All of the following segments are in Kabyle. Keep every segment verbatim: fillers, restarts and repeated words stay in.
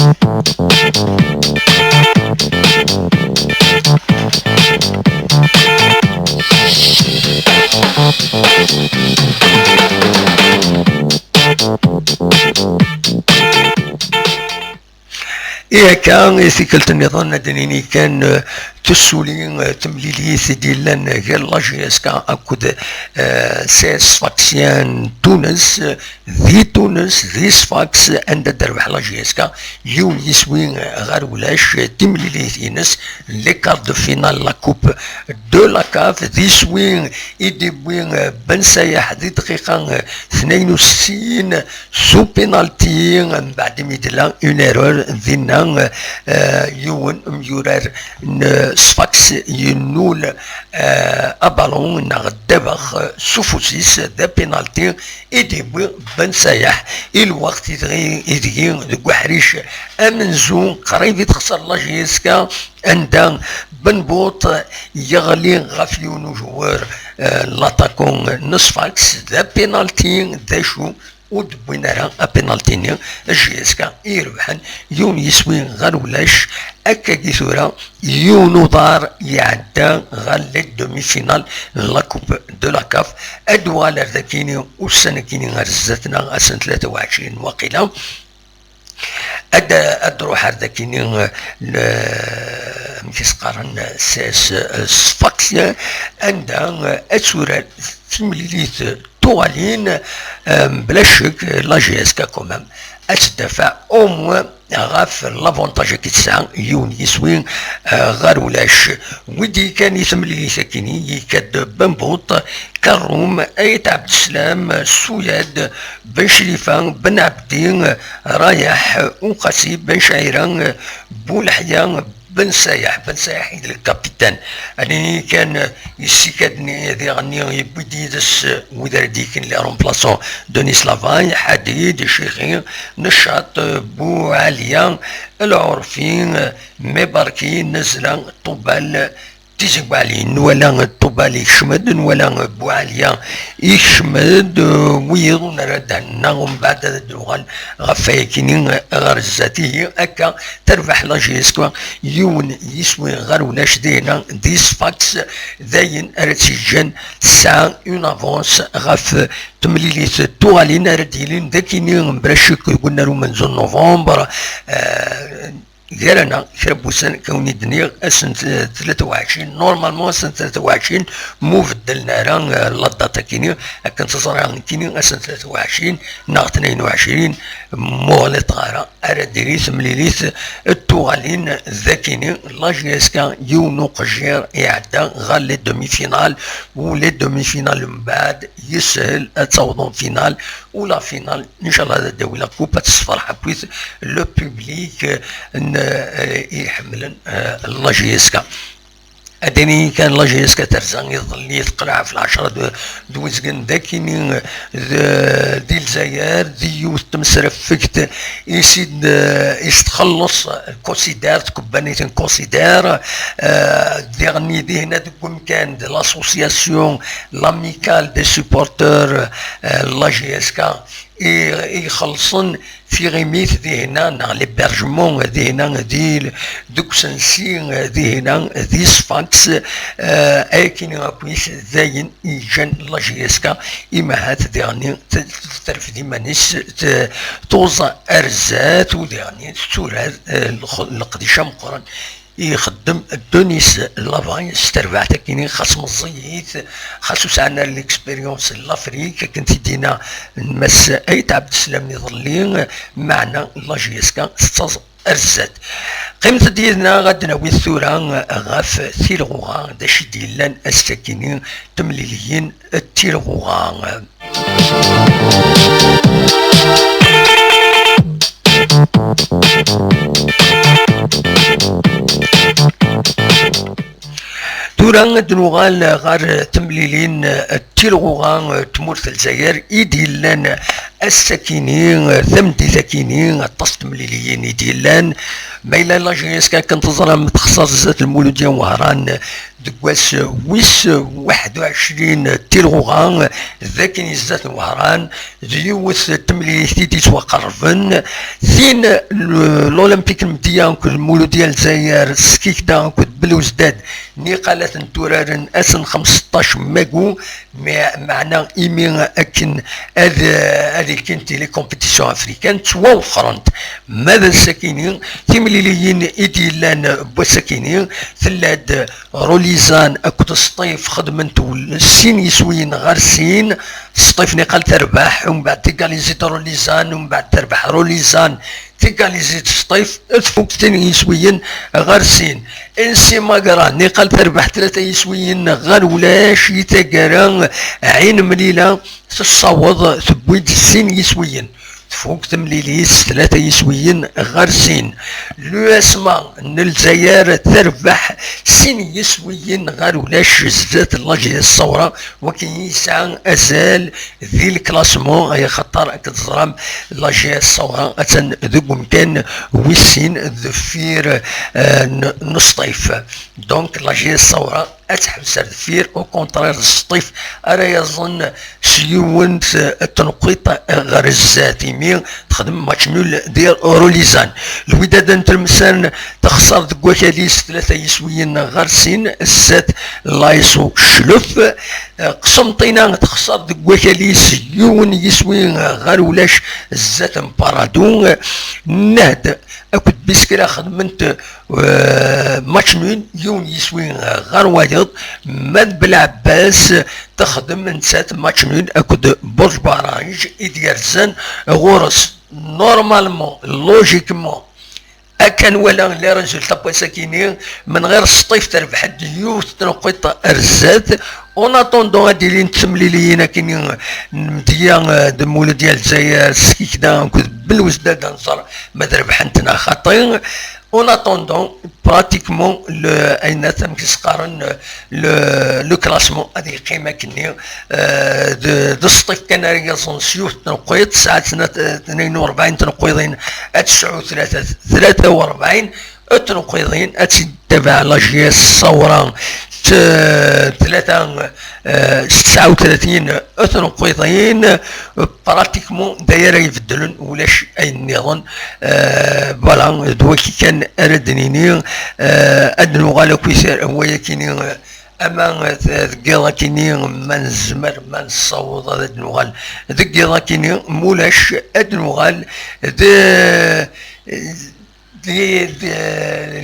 I akka, i tikkelt nniḍen, ad d-nini kan, eh, tessuli, eh, temlilit i d-yellan gar la J S K akked, eh, C S Sfaxien n Tunes, eh, di Tunes, di Sfax, anda d-terbeḥ la J S K yiwen yiswi, eh, ɣer ulac, eh, timlilit-ines, les quarts de finale la Coupe de la CAF, d iswi i d-iwwi, eh, Ben Sayaḥ di dqiqa, eh, tnayen u settin, s upinalti, mbeɛd imi d-tella une erreur dinna, eh, yiwen umyurar n Sfax yennul, eh, abalun neɣ ddabex, eh, s ufus-is, d apinalti i d-yewwi Ben Sayaḥ, i lweqt ideg, ideg deg uḥric amenzu qrib i texṣer la J S K, anda Ben Bout yeɣli ɣef yiwen ujewwer, eh, l'attaquant n Sfax, d apinalti, d acu ur d-wwin ara apinalti-nni, J S K i irebḥen yiwen yiswi ɣer ulac. Akkagi tura, yiwen uḍar iɛedda ɣer les demi-finales n la Coupe de la CAF. Ad d-uɣal ar dakini ussan-akini ar zdat-neɣ, ass n tlata u ɛecrin waqila. Ad, ad d-ruḥ ar dakini, l-, amek i s-qqaren, s, s, Sfaxien, anda ad turar timlilit tuɣalin, eh, mebla ccek, la J S K quand même ad tdafaɛ au moins ɣef l'avantage i tesɛa yiwen yiswi, eh, ɣer ulac. Wid yekkan i temlilit akini, yekka-d Ben Bout, Karum, Ayt Abdeslam, Suyad, Ben Crifa, Ben Abdi, Rayaḥ, Uqasi, Ben Caɛira, Buleḥya, Ben Sayaḥ, Ben Sayaḥ i d le capitaine. Ad nini kan, eh, yessikad-nni diɣenni yewwi-d yid-s, eh, wid ara d-yekkin les remplaçants, Denis Lavay, Ḥadid, Cixi, Neccaṭ, eh, Buɛaliya, Lɛurfi, eh, Mebarki, Nazla, Ṭubal, Tizi Buɛli, nwala Ṭubal ikcem-d, nwala Buɛaliya ikcem-d, eh, wiyiḍ ur nerra ddehn-nneɣ, umbeɛd ad d-nuɣal ɣef wayakini ɣer zdat. Ihi akka terbeḥ la J S K yiwen yiswi ɣer ulac dihna di Sfax, d ayen ara tt-yeǧǧen tesɛa une avance ɣef temlilit tuɣalin ara d-yilin d akini mebla ccek deg unnar umenzu n novembre, eh, gar-aneɣ kra n wussan, kan wen-d-nniɣ ass n tlata u ɛecrin, normalement ass n tlata u ɛecrin, mu beddlen ara, eh, la date akini, akken teẓra nekkini ass n tlata u ɛecrin neɣ tnayen u ɛecrin, muɣliṭ ara, ara d-tili temlilit d tuɣalin d akini, la J S K yiwen uqejjir iɛedda ɣer les demi-finales, u les demi-finales mbeɛd yeshel ad tawḍen finale, u la finale, inchallah, ad d-tawi la coupe, ad tessefreḥ akkit le public, eh, n, eh, i iḥemmlen, eh, la J S K. Ad d-nini kan la J S K terza iḍelli teqleɛ ɣef lɛecṛa d, d wezgen d akini, eh, d, di Lezzayer, di yiwet n tmesrafegt i s-id-, eh, i s-txelleṣ Considère, tkebbanit n Considère, eh, diɣenni dihna deg wemkan de l'association l'Amicale des supporters, eh, la J S K, i, i ixellṣen tiɣimit dihna, neɣ l'hébergement dihna, di, deg usensi dihna, di Sfax, eh, akken akk d ayen i yeǧǧan la J S K, imahat diɣenni t-, terfed iman-is, t-, tuẓ ar zdat, u diɣenni tetturar, eh, leq-, leqdic ameqqran i ixeddem Denis Lavay s terbaɛt akini, xas meẓẓiyit, xas ur sɛan ara l'expérience n l'Afrique, akken t-id-yenna Mass Ayt Ɛebdeslam iḍelli, meɛna la J S K tettaẓ ar zdat. Qqimet-d yid-neɣ, ad d-nawi tura ɣef tilɣuɣa, d acu i d-yellan ass-akini, temliliyin d tilɣuɣa. Tura ad nuɣal ɣer temlilin n tilɣuɣa n tmurt n Lezzayer i d-yellan ass-akini, tameddit-akini, aṭas n temliliyin i d-yellan. Ma yella la J S K akken teẓram texṣer zdat Lmuludya n Wehran, deg wass wis waḥed u ɛecrin tilɣuɣa, d akin i zdat n Wehran, d yiwet n temlilit i d-yettwaqerrben, tin n l'Olympique n Mdiya akked Muludya Lezzayer, Skikda akked Belouzdad, niqal ad tent-uraren ass n xemseṭṭac mayu, me-, meɛna imi akken ad, ad ilkint les compétitions africaines, ttwawexxrent. Ma d ass-akini, timliliyin i d-yellan n wass-akini, tella-d Rolizan akked Sṭif xedmen-t ul-, sin yiswiyen ɣer sin, Sṭif niqal terbeḥ, umbeɛd tigalizit Rolizan, umbeɛd terbeḥ Rolizan, tigalizit Sṭif, tfuk sin yiswiyen ɣer sin. Insi Magra niqal terbeḥ tlata yiswiyen ɣer ulac, i taggara Ɛin Mlila tessaweḍ tewwi-d sin yiswiyen. Tfuk temlilit s tlata yiswiyen ɣer sin. L'U S M A n Lezzayer terbeḥ sin yiswiyen ɣer ulac zdat la J S Ṣawra, wakken yesɛa azal di lklasmu, ay axaṭer akken teẓram la J S Ṣawra attan deg umkan wis sin deffir, eh, n, n Sṭif. Donc la J S Ṣawra ad teḥbes ar deffir, au contraire d Sṭif ara yaẓen s yiwet, eh, tneqqiṭ ɣer zdat, imi texdem match nul di Rolizan. Lwidad n Tlemsan texṣer deg wakal-is tlata yiswiyen ɣer sin zdat l'A S O Cclef. Eh, Qsenṭina texṣer deg wakal-is yiwen yiswi ɣer ulac zdat n Parado. Nehd akked Biskra xedment, eh, match nul, yiwen yiswi ɣer wayeḍ, ma d Belɛebbas texdem nettat match nul akked Burj Baraj i d-yerzan ɣur-s. Normalement, logiquement, akken nwala les résultats n wass-akini, menɣir Sṭif terbeḥ-d yiwet tneqqiṭ ar zdat. En attendant ad ilint temliliyin akini n Mdiya, eh, d Muludya Lezzayer, Skikda akked Belouzdad, ad nẓer ma d rebḥent neɣ xaṭi. En attendant, pratiquement, le, ayen amek i s-qqaren, le, le classement ad yeqqim akkenni, eh, d, d Sṭif kan ara yaẓen s yiwet tneqqiṭ, tesɛa tna-, tnayen u rebɛin tneqqiḍin, ad tesɛu tlata, tlata u rebɛin tneqqiḍin, ad tt-id-tabaɛ la J S Ṣawra, t-, tlata, eh, s tesɛa u tlatin tneqqiḍin, pratiquement d aya ara ibeddlen, ulac ayen nniḍen. Eh, voilà, d waki kan ara d-nini. Eh, ad nuɣal akk i tar-, wayakini, eh, ama, eh, deg yiḍ akini, ma nezmer, ma nessaweḍ ad nuɣal deg yiḍ akini, mulac ad nuɣal d, d, d,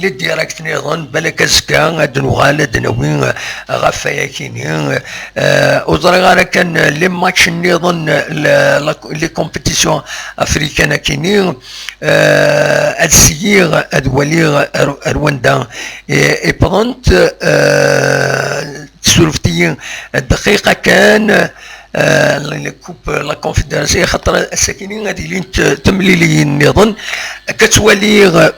les directs nniḍen, balak azekka ad nuɣal ad nawi, eh, ɣef wayakini. Eh, ur ẓriɣ ara kan les matchs nniḍen, la, la, les compétitions africaines akini, eh, ad syiɣ ad waliɣ ar, ar wanda, eh, i wwḍent, eh, tessurfet-iyi dqiqa kan, eh, les coupes, la confédération, axaṭer ass-akini ad ilint temliliyin nniḍen. Akka ttwaliɣ,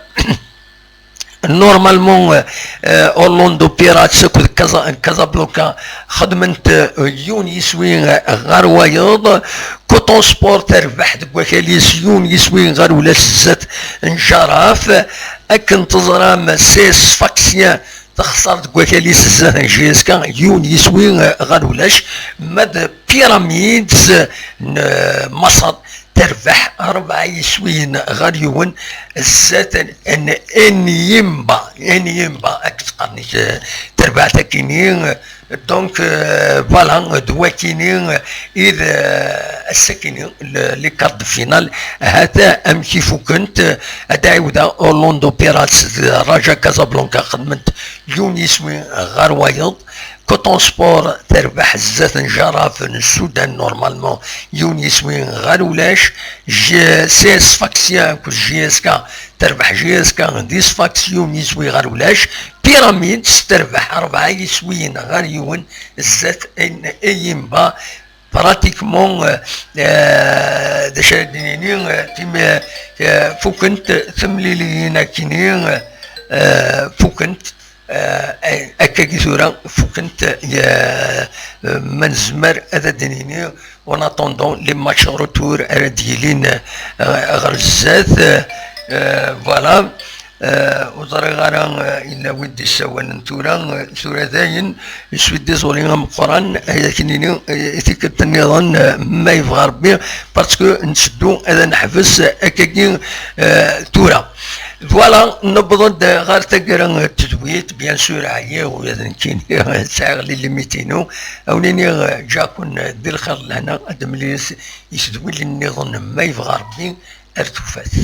normalement, eh, Orlando Pirates akked Casa-, Casablanca xedment, eh, yiwen yiswi, eh, ɣer wayeḍ. Coton Sport terbeḥ deg wakal-is yiwen yiswi ɣer ulac zdat n Jaraf. Akken teẓram, C S Sfaxien texṣer deg wakal-is zdat n J S K, yiwen yiswi, eh, ɣer ulac. Ma d Pyramids n, eh, Maṣer terbeḥ rebɛa yiswiyen ɣer yiwen zdat n Enyimba. Enyimba, akken qqaren, eh, terbaɛt akini. Donc, euh, voilà, d wakini, euh, i d, euh, ass-akini, le, les quarts de finale, hata amek i fukent, euh, ad ɛiwdeɣ, Orlando Pirates d Raja Casablanca xedment yiwen yiswi ɣer wayeḍ, Coton Sport terbeḥ zdat n Jaraf n Sudan, normalement, yiwen yiswi ɣer ulac, J-, C S Sfaxien akked J S K terbeḥ J S K di Sfax yiwen yiswi ɣer ulac, Pyramids terbeḥ rebɛa yiswiyen ɣer yiwen zdat n Enyimba. Pratiquement, euh, euh, d acu ara d-nini, euh, tim-, euh, fukent temliliyin akini, euh, fukent, euh, akka i tura fukent, euh, ma nezmer ad d-nini, en attendant les matchs retour ara d-yilin, euh, ɣer zdat, euh, voilà. Eh, ur ẓriɣ ara, eh, yella win d-issawalen tura, eh, tura dayen, je suis désolé ameqqran, ad ak-nini, eh, i tikkelt nniḍen, eh, ma yebɣa Rebbi, parce que nteddu ad neḥbes, eh, akkagi, eh, tura. Voilà, newweḍ-d ɣer taggara n tedwilt, bien sûr, ɛyiɣ ula d nekkini, sɛiɣ les limites-inu. Ad wen-iniɣ, eh, ǧǧiɣ-ken, eh, di lxir d lehna, ad d-nemlil s-, i tedwilt nniḍen, ma yebɣa Rebbi, ar tufat.